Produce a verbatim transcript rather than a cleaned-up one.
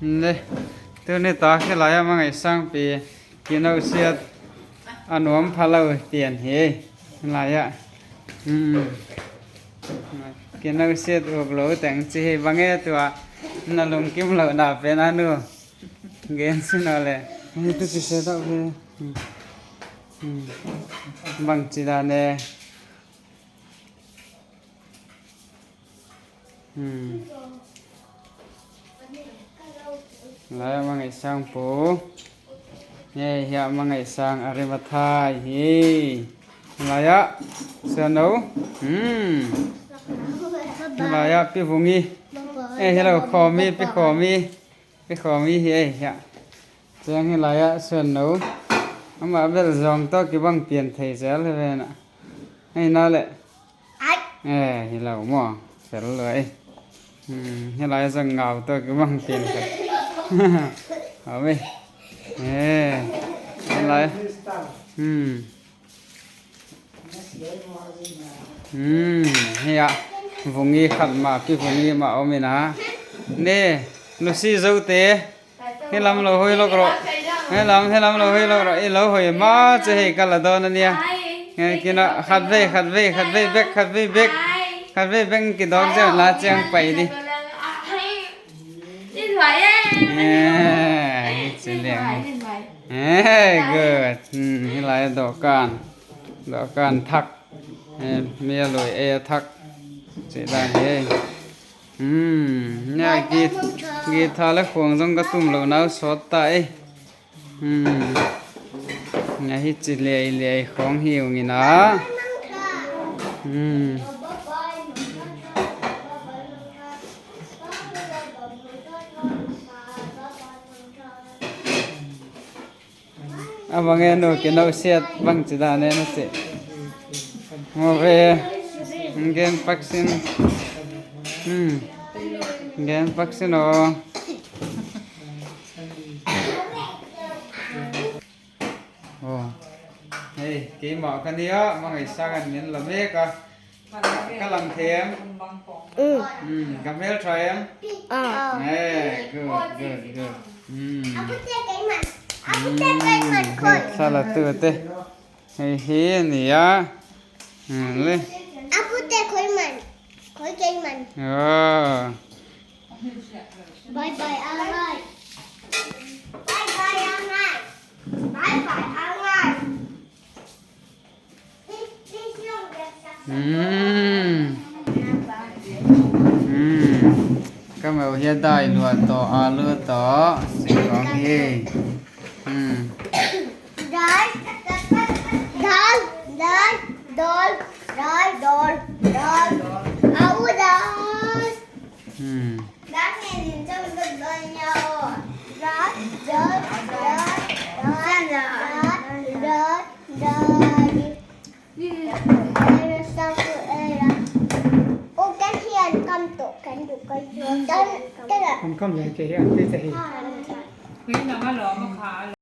Le, tuni tak hi lai-ah Mangaih Sangpi kino siat a nuam pha lo pian hi. Lai-ah, hmm, kino siat uk lo teng ci hi. Bang e tua na lungkim lohna pen a nu gen sin aw le. Hei, tu ci se tau hi. Hmm. Hmm. Bang ci dan e. Hmm. Lai-ah Mangaih Sang pu. Hei, hiah Mangaih Sang Arimathai hi. Lai-ah Suan No. Hmm. Lai-ah Pi Vungi. Eh, hi lo, Khawmi, Pi Khawmi. Pi Khawmi hi ei hiah. Ciang hi lai-ah Suan No. Amah bel zawng tawh kibang pian thei zel hi ven ah. Hei na le. Ai. Eh, hi lo maw. Fel lo ei. Hmm, hi lai-ah zawng ngau tawh kibang pian thei. Hau ei. Eh, hi lai. Hmm. Hmm, hiah Vungi khat mah, Pi Vungi mah om in ah. Ne, Lucy Zote. Hi lam lo hoi lok rawh. Hi lam, hi lam lo hoi lok rawh. I lo hoi ma ci hei ka la dawn a nia. Ngai kina khat vei, khat vei, khat vei bek, khat vei bek. Khat vei bek kidawk zel la ciang pai di. Eh, hi ci liang. Eh, good. Hmm, hi lai dawhkan. Dawhkan thak. Eh, mi a lui ei a thak. Ci dan hi ei. Hmm, nia guitar le khuang zong ka tum lo nau sawt ta ei. Hmm. Nia hi ci liai liai khawng hi ung in ah. Hmm. A bang e nu, kino siat bang ci dan e na ci. Maw ve. Gen pak sin. Hmm. Gen pak sin aw. Oh. Hei, keimah ka nih ah, Mangaih Sang an min la mek a. Ka lang them. Mm. Mm, ka mel tha em. Ah. Eh, good, good, good. Mm. Apute keiman. Apute keiman koi. Sala tu te. Hei, hei, ni ya. Mm, le. Apute keiman. Koi keiman. Oh. Bye bye, alright. Bye bye, alright. Bye bye, alright. Hmm. Hmm. Ka mel hi a dai lua tawh, alu tawh, singkong hi. Hmm. Dal, dal, dal, dal, dal, dal, dal. Au dal. Hmm. Kan kam ya ke hi an te te hi.